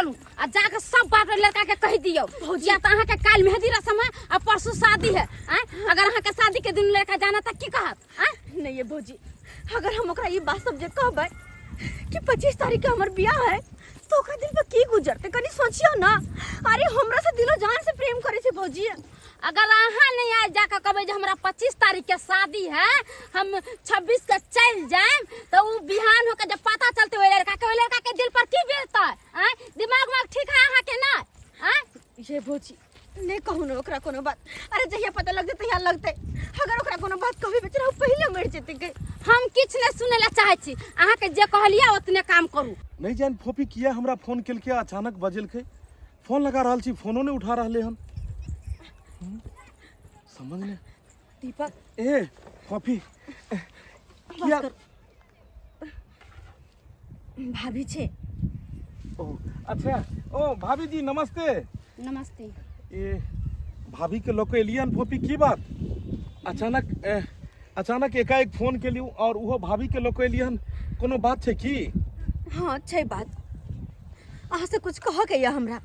चलू आ जाके सब बात ओहि लड़का के कहि दियौ। या तऽ अहाँके काल्हि मेहदी रसम है आ परसू शादी है। आँय, अगर अहाँके शादी के दिन लड़का जाना तऽ की कहत? आँय? नहीं ये भौजी, अगर हम ओकरा ई बात सब जे कहबै कि 25 तारीख के हमर बियाह है तो ओकरा दिल पर की गुजरते, कनी सोचियो ना। अरे हमरा से दिलो जान से प्रेम करे छे भौजी। अगर अहाँ नहीं आए जाके कहबै जे हमरा 25 तारीख के शादी है, हम 26 के चलि जाएब, तो उ बिहान होके जब पता चलते ओहि लड़का के, ओहि लड़का के दिल पर की बीततै? आँय, दिमाग उमाग ठीक है अहाँ के ना? आँय? ये भौजी नहीं कहू ना ओकरा कोनो बात। अरे जहिया पता लग जेतै तहिया लगतै। अगर ओकरा कोनो बात कहबै बेचारा उ पहिले मरि जेतै गे। हम किछु नहि सुनै लए चाहै छी, अहाँके जे कहलियै ओतने काम करू। नहीं जान फोफी किया हमरा फोन केलकै, अचानक बजेलकै। फोन लगा रहल छी, फोनो नहीं उठा रहले हन। समझ नहीं। दीपक। ए फोफी, किया? भाभी छे। ओ अच्छा, ओ भाभी जी नमस्ते। नमस्ते। ए भाभी के लोग एलियन फोफी, की बात अचानक अचानक एकाएक फोन केलियौ और उहो भाभी के लोग एलियन, कोनो बात छै की? हाँ छै बात, अहाँ से कुछ कह के या हमरा।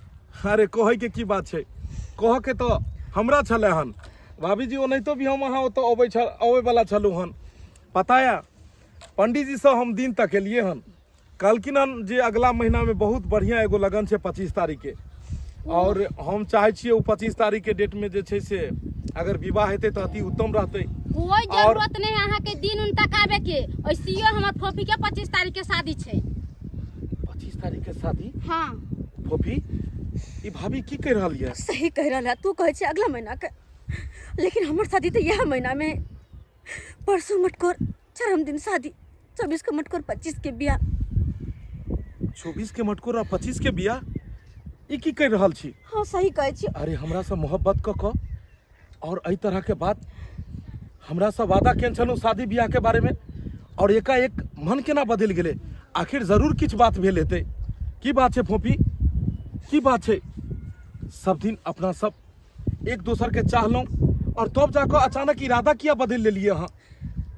अरे कहै के की बात छै, कह के तो हमरा छलै हन भाभी जी, ओनाहितो भी हम अहाँ ओतऽ अबै छल, अबै वाला छलहुँ हन। पता या पंडित जी से हम दिन तक एलिए हन, कहलखिन हन जे अगला महीना में बहुत बढ़िया एगो लगन छै 25 तारीख के, और हम चाहे छियै ओ 25 तारीख के डेट में जे छै से अगर विवाह हेतै तऽ अति उत्तम रहतै। कोई जरूरत नहीं है अहाँ के दिन उन तक आबे के, ऐसियो हमर फोफी के 25 तारीख के शादी छै। 25 तारीख के शादी? हाँ। फोफी, ई भाभी की कह रहल ये? सही कह रहल है, तू कहै छै अगला महीना के, लेकिन हमर शादी तऽ यह महीना में, परसों मटकोर चरम दिन शादी, 24 के मटकोर 25 के बियाह। 24 के मटकोर और 25 के बियाह? ई की कह रहल छी? हाँ सही कहै छी। अरे हमरा से मोहब्बत क क और एहि तरह के बात, हमरा से वादा केने छलहुँ शादी बियाह के बारे में, और एकाएक मन केना बदलि गेलै? आखिर जरूर किछु बात भेल हेतै। की बात छै फोफी, की बात छै? सब दिन अपना सब एक दोसर के चाहलहुँ और तब जाकऽ अचानक इरादा किया बदलि लेलियै अहाँ,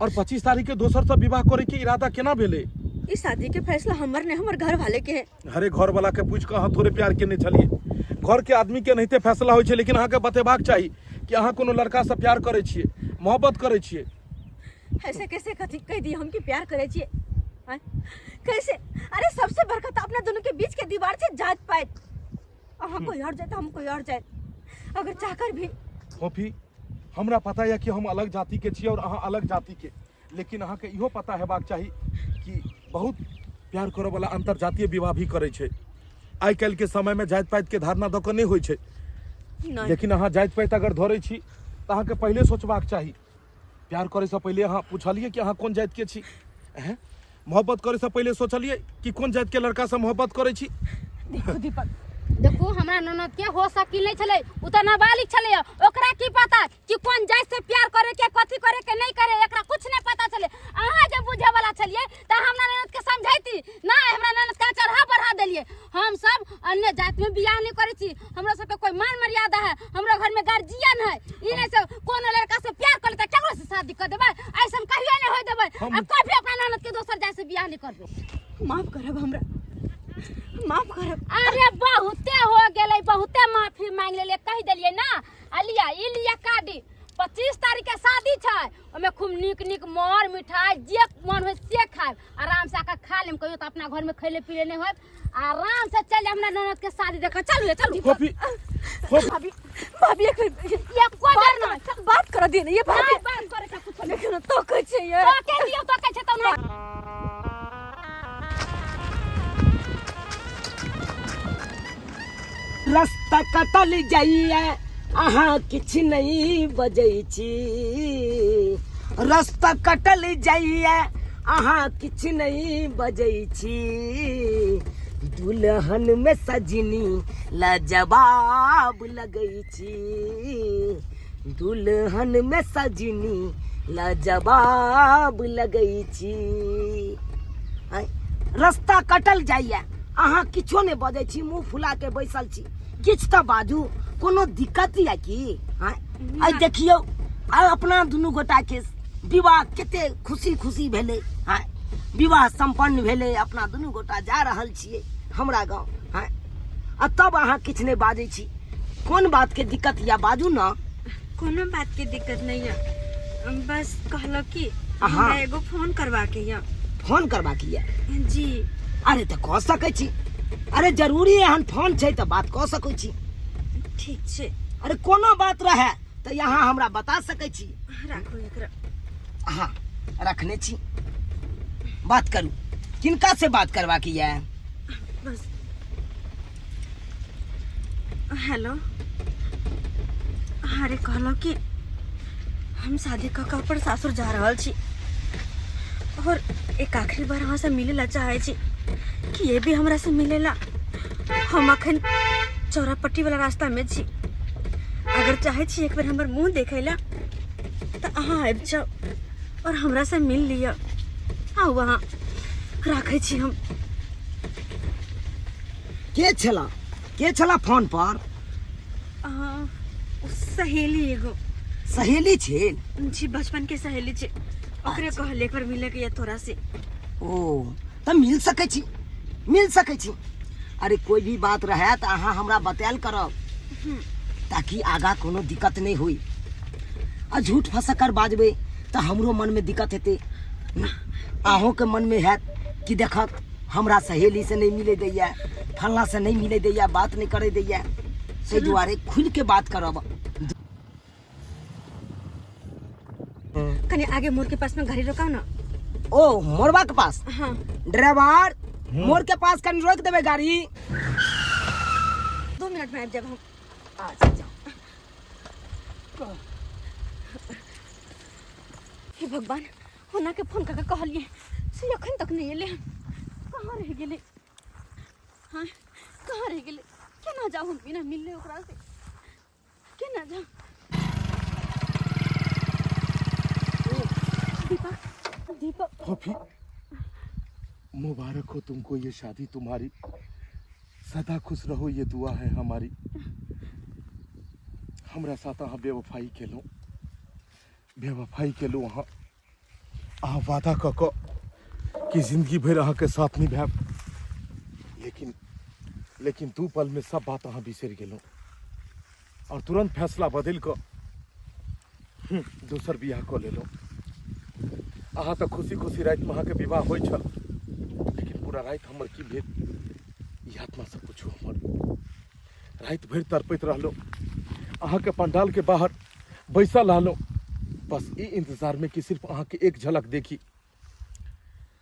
और 25 तारीख के दोसर से विवाह करे के इरादा केना भेलै? ई शादी के फैसला हमर ने हमर घर वाले के है। अरे घर वाला के पूछ कऽ अहाँ थोड़े प्यार केने छलियै, घर के आदमी के एनाहिते फैसला होइ छै, लेकिन अहाँके बतेबाक चाही कि अहाँ कोनो लड़का से प्यार करै छियै, मोहब्बत करै छियै। ऐसे कैसे कथी कह दी हम कि प्यार करै छियै? आँय? कैसे? अरे सबसे बड़का तो अपना दोनों के बीच के दीवार छै जात पात। अहाँ कोई और जाए तो हम कोई और जाए, अगर चाहकर भी। फोफी, हमरा पता यऽ कि हम अलग जाति के छी और अहाँ अलग जाति के, लेकिन अहाँके इहो पता हेबाक चाही कि बहुत प्यार करऽ वाला अंतरजातीय विवाह भी करै छै। आइ काल्हि के समय में जाति पाति के धारणा दऽ कऽ नहि होइ छै, नहि। लेकिन अहाँ जाति पाति अगर धरै छी तऽ अहाँके पहिले सोचबाक चाही। प्यार करे से पहिले अहाँ पूछलियै कि अहाँ कोन जाति के छी? हैं? मोहब्बत करे से पहिले सोचलियै कि कोन जाति के लड़का से मोहब्बत करे छी? देखो दीपक, देखू हमरा ननद के हो सकी नहीं छलै, उ तऽ नाबालिग छलै, ओकरा की पता कि कोन जाति से प्यार करे के, कथी करे के नहीं करे, एकरा कुछ नहीं पता छलै। अहाँ जे बुझे वाला छलियै तऽ हमरा ननद के समझैती ना, हमरा ननद के चढ़ा बढ़ा देलियै। हम सब अन्य जाति में बियाह नहीं करै छी, हमरा सबके कोई मान मर्यादा है, हमरा घर में गार्जियन है, ई नहीं से कोनो लड़का से प्यार कर लेतै केकरो से शादी कर देबै, ऐसन कहियो नहीं होय देबै। आ कभी अपना ननद के दोसर जाति से बियाह नहीं करबै। माफ करब हमरा, माफ करब। अरे बहुते हो गेलै, बहुते माफी मांग लेलियै, कहि देलियै ना। आ लिया, ई लिया कार्ड, 25 तारीख के शादी छै, ओहिमे खूब नीक नीक मर मिठाई जे मन होय से खायब, आराम से आके खा लेम, कहियो तऽ अपना घर में खैले पीले नहीं होय, आराम से चल जाए हमरा ननद के शादी देखे। चलू ये, चलू। फोफी, फोफी। भाभी, भाभी, एक मिनट। ये कोई बात बेर ना। बात कर दिए ना, ये भाभी। नहीं, बात करे के कुछ नहीं। देखो ना, तो कहै छै ये। तो के दियौ, तो कहै छै तो नहीं। रास्ता कटल जाइए अहाँ किछु नहीं बजै छी, रास्ता कटल जाइए अहाँ किछु नहीं बजै छी, दुल्हन में सजनी लाजवाब लगै छी, दुल्हन में सजनी लाजवाब लगै छी। आँय, रास्ता कटल जाइए अहाँ किछो नहि बजै छी, मुँह फुला के बैसल छी, किछु तऽ बाजू, कोनो दिक्कत यऽ की? आँय, आइ देखियौ आइ अपना दुनू गोटाके विवाह कते खुशी खुशी भेलै। आँय, विवाह सम्पन्न भेलै, अपना दुनू गोटा जा रहल छियै हमरा गाँव। आँय, आ तब अहाँ किछु नहि बाजै छी। कोन बात के दिक्कत या बाजू न। कोनो बात के दिक्कत नहीं है, बस कहलो कि हाँ। हमरा एगो फोन करवा के है। फोन करबा के या? जी। अरे तऽ कऽ सकै छी। अरे जरूरी एहन फोन छै तऽ बात कऽ सकै छी। ठीक छै। अरे कोनो बात रहे तऽ यहाँ हमरा बता सकै छी। राखू एकरा। हाँ रखने छी। बात करू। किनका से बात करवा के या? बस। हेलो। अरे कहलो कि हम शादी कऽ कऽ अपन सासुर जा रहल छी और एक आखिरी बार अहाँ से मिले ला चाहे छी कि ये भी हमरा से मिले ला। हम अखन चौरापट्टी वाला रास्ता में छी, अगर चाहे छी एक बेर हमर मुँह देखे ला तो अहाँ आबि जाउ और हमरा से मिल लिअ। आउ अहाँ, राखै छी हम। के छला, के छला फोन पर? सहेली एगो। सहेली छे? जी, बचपन के सहेली छे, ओकरे अच्छा। कहले एक बार मिले के या तोरा से। ओ त मिल सकै छी, मिल सकै छी। अरे कोई भी बात रहे त अहाँ हमरा बतायल करब ताकि आगा कोनो दिक्कत नहीं हुई। आ झूठ फंसा कर बाजबे त हमरो मन में दिक्कत हेतै, अहों के मन में हैत कि देखत हमरा सहेली से नहीं मिले दैया, फलना से नहीं मिले दैया, बात नहीं करे दैया। ताहि दुआरे खुल के बात करब। कनी आगे मोड़ के पास में गाड़ी रोकाओ ना। ओ मोड़वा के पास? हाँ। ड्राइवर मोड़ के पास कनी रोक देबे गाड़ी। 2 मिनट में आबि जाब हम। अच्छा जाओ। हे भगवान, होना के फोन करके कहलिए से अखन तक नहीं एले, कहाँ रह गेले? हाँ कहाँ रह गेले? केना जाऊ हम बिना मिलले ओकरा से, केना जाऊ? दीपक, दीपक। फोफी मुबारक हो तुमको ये शादी तुम्हारी, सदा खुश रहो ये दुआ है हमारी। हमरा साथ अहाँ बेवफाई केलहुँ, बेवफाई केलहुँ अहाँ। अहाँ वादा कऽ कऽ कि जिंदगी भरि अहाँके साथ निभायब, लेकिन लेकिन 2 पल में सब बात अहाँ बिसरि गेलहुँ और तुरंत फैसला बदलि कऽ दोसर बियाह कऽ लेलहुँ। अहाँ तऽ खुशी खुशी रातिमे अहाँके विवाह होइ छल, लेकिन पूरा राति हमर की भेल ई आत्मासँ पूछू। हमर राति भरि तड़पैत रहलहुँ, अहाँके पंडालके बाहर बैसल रहलहुँ, बस ई इंतजार में कि सिर्फ अहाँके एक झलक देखी,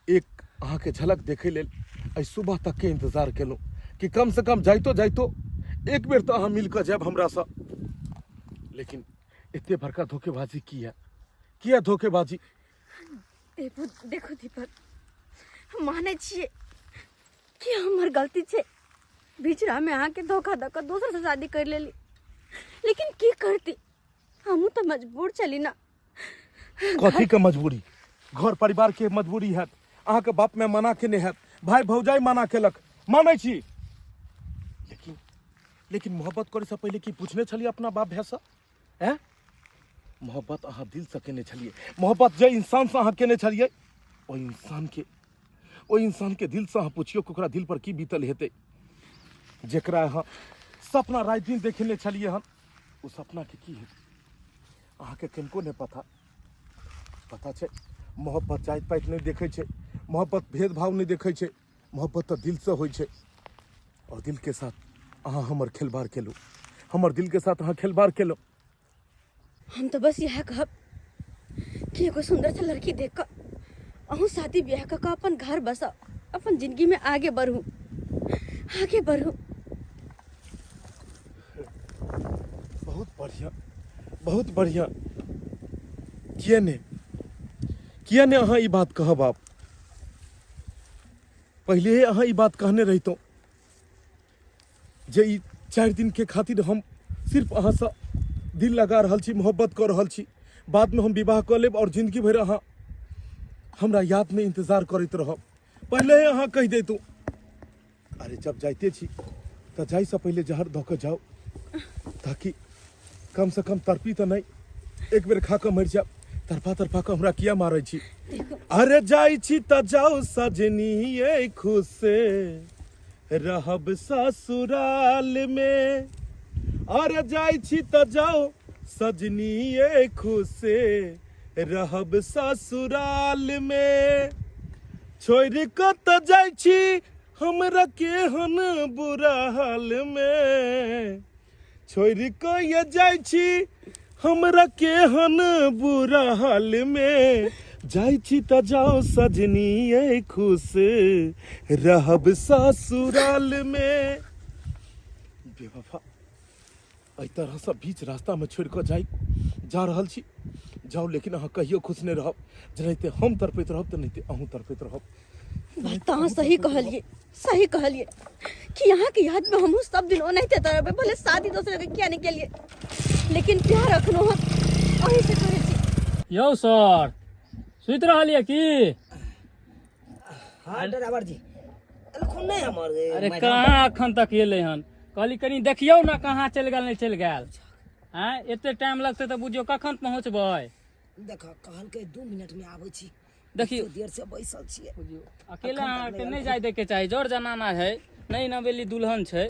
एक अहाँके झलक देखै लेल एहि सुबह तक के इंतजार केलहुँ कि कम से कम जाइतो जाइतो एक बेर तऽ अहाँ मिल कऽ जायब हमरासँ। लेकिन एते बड़का धोखेबाजी किया, किया धोखेबाजी? देखू, देखू दीपक, हम मानै छियै कि हमर गलती छै, बिचरा में अहाँके धोखा दऽ कऽ दोसर से शादी कर लेली, लेकिन की करती, हमहूँ तऽ मजबूर छली ना। कथी के मजबूरी? घर परिवार के मजबूरी हैत, अहाँके बाप में मना केने हैत, भाई भौजाई मना केलक, मानै छी, लेकिन लेकिन मोहब्बत करे से पहले की पूछने छलियै अपना बाप भाई से? हैं? मोहब्बत अहाँ दिल से केने छलियै, मोहब्बत जे इंसान से अहाँ केने छलियै ओहि इंसान के, ओहि इंसान के दिल से अहाँ पुछियौ कि ओकरा दिल पर की बीतल हेतै। जेकरा अहाँ सपना राति दिन देखेने छलियै हन, ओ सपना के की हेतै अहाँके कनिको नहि पता। पता छै मोहब्बत जाति पाति नहि देखै छै, मोहब्बत भेदभाव नहि देखै छै, मोहब्बत तऽ दिल से होइ छै। और दिल के साथ अहाँ हमर खेलबाड़ केलहुँ, हमर दिल के साथ अहाँ खेलबाड़ केलहुँ। हम तो बस इएह कहब कि एगो सुंदर सा लड़की देख कऽ अहूँ शादी ब्याह कऽ कऽ अपन घर बसाउ, अपन जिंदगी में आगे बढ़ू, आगे बढ़ू। बहुत बढ़िया, बहुत बढ़िया। किया ने, किया ने अहाँ ई बात कहब? आप पहले अहाँ ई बात कहने रहितौं जे ई 4 दिन के खातिर हम सिर्फ अहाँ से दिल लगा रहल छी, मोहब्बत कऽ रहल छी, बाद में हम विवाह कऽ लेब और जिंदगी भरि अहाँ हमरा याद में इंतजार करैत रहब। पहले ही अहाँ कहि दैतौं। अरे जब जाइते छी तऽ जाइसँ पहिले जहर दऽ कऽ जाउ, ताकि कम से कम तड़पी तऽ नहि, एक बेर खा कऽ मरि जायब। तड़पा तड़पा कऽ हमरा किया मारै छी? अरे जाइ छी तऽ जाउ सजनी ये खुश से, रहब ससुराल में। अरे जाइ छी तऽ जाओ सजनिए खुशे रहब ससुराल में। छोड़ि कऽ तऽ जाइ छी हमरा केहन बुरा हाल में। छोड़ि कऽ ये जाइ छी हमरा केहन बुरा हाल में। जाइ छी तऽ जाओ सजनिए खुश रहब ससुराल में। बेवफा एहि तरहसँ बीच रास्तामे छोड़ि कऽ जाइ जा रहल छी, जाउ, लेकिन अहाँ कहियो खुश नहि रहब। जेनाहिते हम तड़पैत रहब तेनाहिते अहूँ तड़पैत रहब। बात तऽ अहाँ सही कहलियै, सही कहलियै कि अहाँके यादमे हमहूँ सब दिन ओनाहिते तड़पबै, भले शादी दोसर के किया नहि केलियै, लेकिन प्यार अखनो हम अहीं से करै छी। यौ सर, सुति रहलियै की? हाँ ड्राइवर जी, एलखुन नहि हमर? अरे कहाँ अखन तक एलै हन। कहली कनि देखियौ ने कहाँ चलि गेल, नहि चलि गेल। आँय, एते टाइम लगतै तऽ बुझियौ कखन पहुँचबै। देख, कहलकै 2 मिनट में आबै छी। देखियौ। एते देर से बैसल छियै। बुझियौ अकेले अहाँके नहि जाय दैके चाही, जर जनाना है, नहि नवेली दुल्हन छै,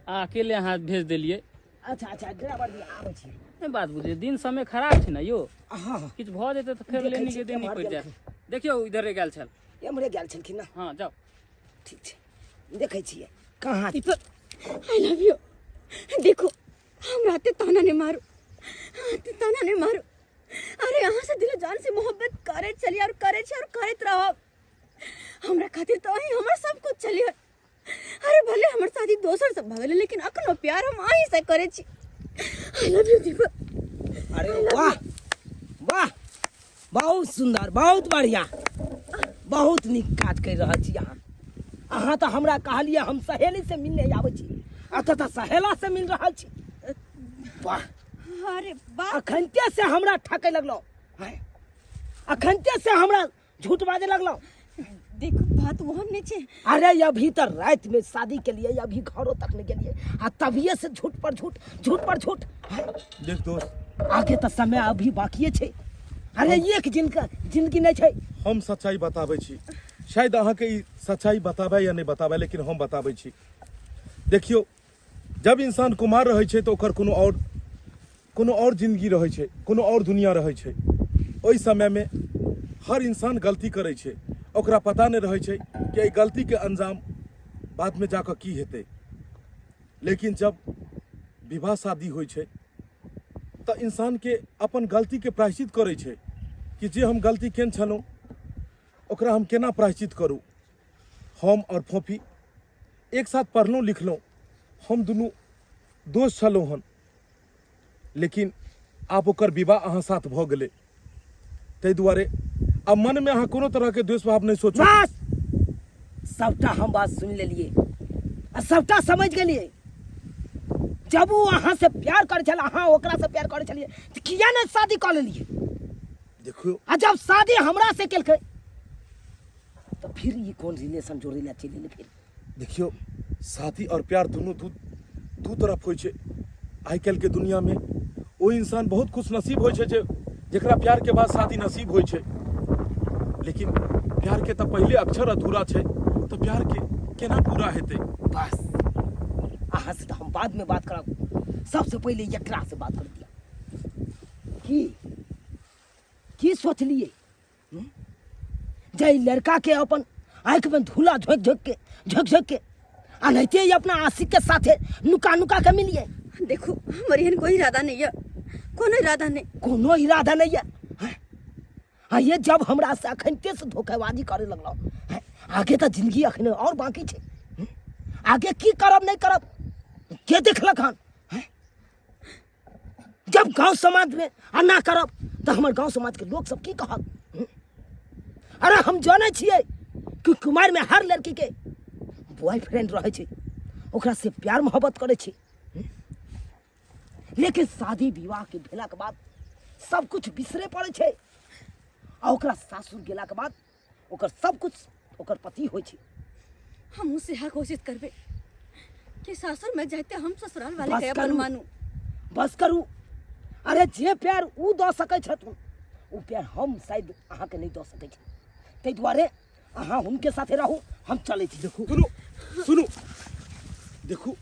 आ अकेले अहाँ भेज देलियै। अच्छा अच्छा ड्राइवर जी, आबै छी। नहि बात बुझियौ, दिन समय खराब छै ने यौ। हाँ हाँ। किछु भऽ जेतै तऽ फेर देखै लेनी छी के देनी केम्हर पड़ि जायत। गेलखिन। देखियौ इधरे गेल छल। एम्हरे गेल छलखिन ने? हाँ जाउ। ठीक छै, देखै छियै कहाँ। Deepak, I love you. देखो, हमरा एते ताना नहीं मारू, एते ताना नहीं मारू। अरे अहाँ से दिल जान से मोहब्बत करे चलिए और करे छी और करैत रहब। हमरा खातिर तो अहीं हमर सब कुछ चलिए। अरे भले हमर शादी दोसर से भऽ गेलै, लेकिन अखनो प्यार हम अहीं से करे छी। I love you Deepak. अरे वाह वाह, बहुत सुंदर, बहुत बढ़िया, बहुत नीक काज कर रहल छी अहाँ। अहाँ तऽ हमरा कहलियै हम सहेली से मिलने आबै छी, एतऽ तऽ सहेला से मिल रहल छी। वाह। अरे वाह। अखनते से हमरा ठकै लगलो, अखनते से हमरा झूठ बाजे लगलो। देखो बात ओहन नहीं छे। अरे अभी तो रात में शादी के लिए अभी घरों तक नहीं गेलिए आ तभिए से झूठ पर झूठ, झूठ पर झूठ। देख दोस्त, आगे तो समय अभी बाकी छे। अरे एक जिनका जिंदगी नहीं छे। हम सच्चाई बताबै छी, शायद अहाँ के ई सच्चाई बताबै या नहीं बताबै, लेकिन हम बताबै छी। देखियो, जब इंसान कुमार रहै छै तऽ ओकर कोनो और जिंदगी रहै छै, कोनो और दुनिया रहै छै। ओहि समय में हर इंसान गलती करै छै, ओकरा पता नहि रहै छै कि एहि गलती के अंजाम बाद में जाकऽ की हेतै। लेकिन जब विवाह शादी होइ छै तऽ इंसान के अपन गलती के प्रायश्चित करै छै कि जे हम गलती केने छलहुँ ओकरा हम केना प्रायश्चित करू। हम और फोफी एक साथ पढ़लहुँ लिखलहुँ, हम दुनू दोस्त छलहुँ हन, लेकिन आब ओकर विवाह अहाँ साथ भऽ गेलै, ताहि दुआरे आब मनमे अहाँ कोनो तरहके द्वेष भाव नहि सोचू। बस सबटा हम बात सुनि लेलियै आ सबटा समझ गेलियै। जब ओ अहाँ से प्यार करै छल, अहाँ ओकरा से प्यार करै छलियै, तऽ किया नहि शादी कऽ लेलियै? देखियौ, आ जब शादी हमरा से केलकै तऽ फिर ई कोन रिलेशन जोड़ै लए चलि एलै फिर? देखियौ, शादी और प्यार दुनू दू दू तरफ होइ छै। आइ काल्हि के दुनिया में ओ इंसान बहुत खुश नसीब होइ छै जे जेकरा प्यार के बाद शादी नसीब होइ छै, लेकिन प्यार के तऽ पहिले अक्षर अधूरा छै, तऽ प्यार के केना पूरा हेतै? बस अहाँ से तऽ हम बाद में बात करब, सबसे पहिले एकरा से बात कर दिया। की की सोचलिए जे लड़का के अपन आँखि में धूला झोंकि झोंकि के झोंकि झोंकि के अनैते ही अपना आशिक के साथे नुका नुका के मिलिए? देखो, हमर एहन कोई इरादा नहीं है, कोनो इरादा नहीं। कोनो इरादा नहीं है? हाँ, ये जब हमरा से अखनते से धोखेबाजी करे लगलो, हैं? आगे तो जिंदगी अखन और बाकी छे, आगे की करब नहीं करब के देखलक हन? हैं? जब गांव समाज में आ ना करब तो हमर गांव समाज के लोग सब की कहत? अरे हम जानै छियै कि कुमार में हर लड़की के बॉयफ्रेंड रहै छै, ओकरा से प्यार मोहब्बत करै छै, लेकिन शादी विवाह के भेला के बाद सब कुछ बिसरे पड़ै छै आ ओकरा सासुर गेला के बाद ओकर सब कुछ ओकर पति होइ छै। हमहूँ सेहा कोशिश करबै कि सासुर में जाते हम ससुराल वाले बस के अपन करू। मानू। बस करू। अरे जे प्यार ऊ दऽ सकै छथुन ऊ प्यार हम शायद अहाँके नहि दऽ सकै छी, ताहि दुआरे अहाँ हुनके साथे रहू, हम चलै छी। देखू, सुनू सुनू, देखू,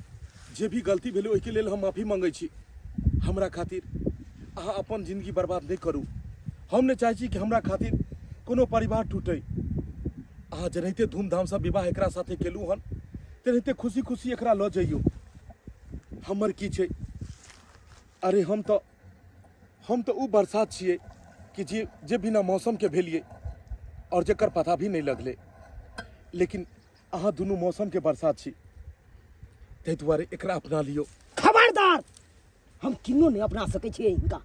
जे भी गलती भेलै ओहिके लेल हम माफी मांगै छी। हमरा खातिर अहाँ अपन जिंदगी बर्बाद नहि करू। हम नहि चाहै छी कि हमरा खातिर कोनो परिवार टूटै। अहाँ जेनाहिते धूमधामसँ विवाह एकरा साथे केलहुँ हन, तेनाहिते खुशी खुशी एकरा लऽ जइयौ। हमर की छै? अरे हम तऽ ओ बरसात छियै कि जे जे बिना मौसमके भेलियै आओर जकर पता भी नहि लगलै, लेकिन अहाँ दुनू मौसमके बरसात छी, ताहि दुआरे एकरा अपना लियौ। खबरदार, हम किन्नो नहि अपना सकै छियै हिनका,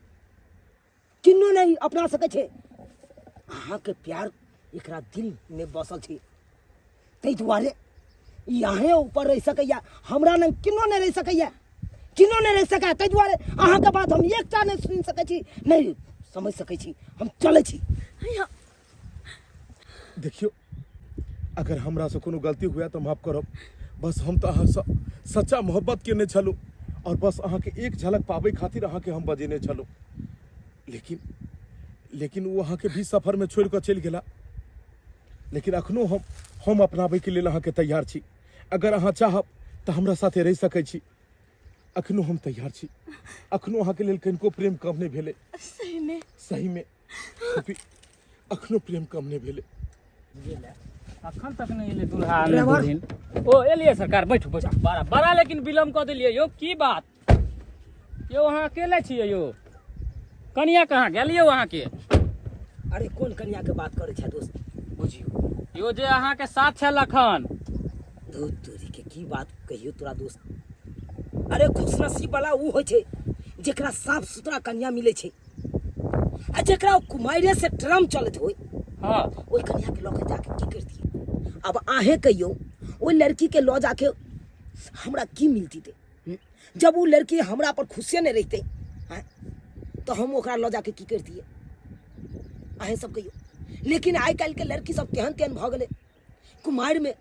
किन्नो नहि अपना सकै छै। अहाँके प्यार एकरा दिलमे बसल छै, ताहि दुआरे ई अहें ऊपर रहि सकैया, हमरा लग किन्नो नहि रहि सकैया, किन्नो नहि रहि सकैया। ताहि दुआरे अहाँके बात हम एकटा नहि सुनि सकै छी, नहि समझि सकै छी। हम चलै छी। देखियौ, अगर हमरासँ कोनो गलती हुए तऽ माफ करब। बस हम तऽ अहाँसँ सच्चा मोहब्बत केने छलहुँ आओर बस अहाँके एक झलक पाबै खातिर अहाँके हम बजेने छलहुँ, लेकिन लेकिन ओ अहाँके बीच सफरमे छोड़ि कऽ चलि गेला। लेकिन अखनो हम अपनाबैके लेल अहाँके तैयार छी। अगर अहाँ चाहब तऽ हमरा साथे रहि सकै छी। अखनो हम तैयार छी। अखनो अहाँके लेल कनिको प्रेम कम नहि भेलै। सहीमे? सहीमे फूफी, अखनो प्रेम कम नहि भेलै। अखन तक नहि एलै दुल्हा नहि ड्राइवर। दुल्हिन। ओ एलियै सरकार, बैठू बैठू। बड़ा बड़ा लेकिन विलम्ब कऽ देलियै यौ, की बात यौ? अहाँ अकेले छियै यौ? कनिया कहाँ गेल यौ अहाँके? अरे कोन कनिया के बात करै छै दोस्त? बुझियौ यौ, जे अहाँके साथ छल अखन। धूत तोरी के, की बात कहियो तोरा दोस्त। अरे खुशनसीब वाला ऊ होइ छै जेकरा साफ सुथरा कनिया मिलै छै आ जेकरा कुमारे से ट्रम चलैत होय। ओहि कनिया के लऽ के जाके की करतियै? अब आहें कहियो, ओहि लड़की के लऽ जाके हमरा की मिलती ते? जब ओ लड़की हमरा पर खुशे नहीं रहते हैं तो हम ओकरा लऽ जाके की करतियै? अहें सब कहियो। लेकिन आइ काल्हि के लड़की सब तेहन तेहन भऽ गेलै, कुमारि में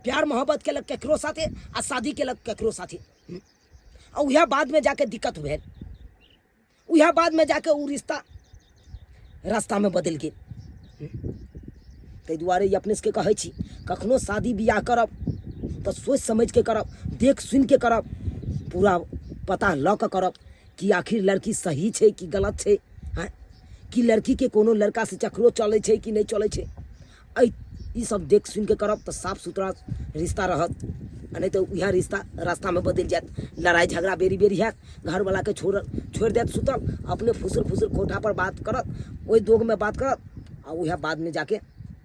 प्यार मोहब्बत केलक केकरो साथे आ शादी केलक केकरो साथे। आ उएह बादमे जाके दिक्कत भेल, उएह बादमे जाके ओ रिश्ता रास्तामे बदलि गेल। ताहि दुआरे ई अपने सबके कहै छी, कखनो शादी बियाह करब तऽ सोचि समझिके करब, देख सुनिके करब, पूरा पता लऽ कऽ करब कि आखिर लड़की सही छै कि गलत छै। आँय, कि लड़कीके कोनो लड़कासँ चक्रो चलै छै कि नहि चलै छै। एहि ई सब देख सुनिके करब तऽ साफ सुथरा रिश्ता रहत, आ नहि तऽ उएह रिश्ता रास्तामे बदलि जायत। लड़ाइ झगड़ा बेरी बेरी हैत, घरवलाके छोड़ छोड़ि देत सुतल, अपने फुसुर फुसुर कोठापर बात करत, ओहि दोगमे बात करत आ उएह बादमे जाके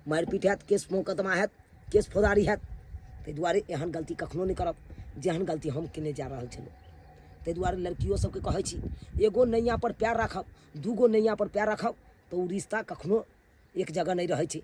मारि पीट हैत, केस मोकदमा हैत, केस फौजदारी हैत। ताहि दुआरे एहन गलती कखनो नहि करब जेहन गलती हम केने जा रहल छलहुँ। ताहि दुआरे लड़कियो सबके कहै छी, एगो नैया पर प्यार राखब, दूगो नैया पर प्यार राखब तऽ ओ रिश्ता कखनो एक जगह नहीं रहै छै।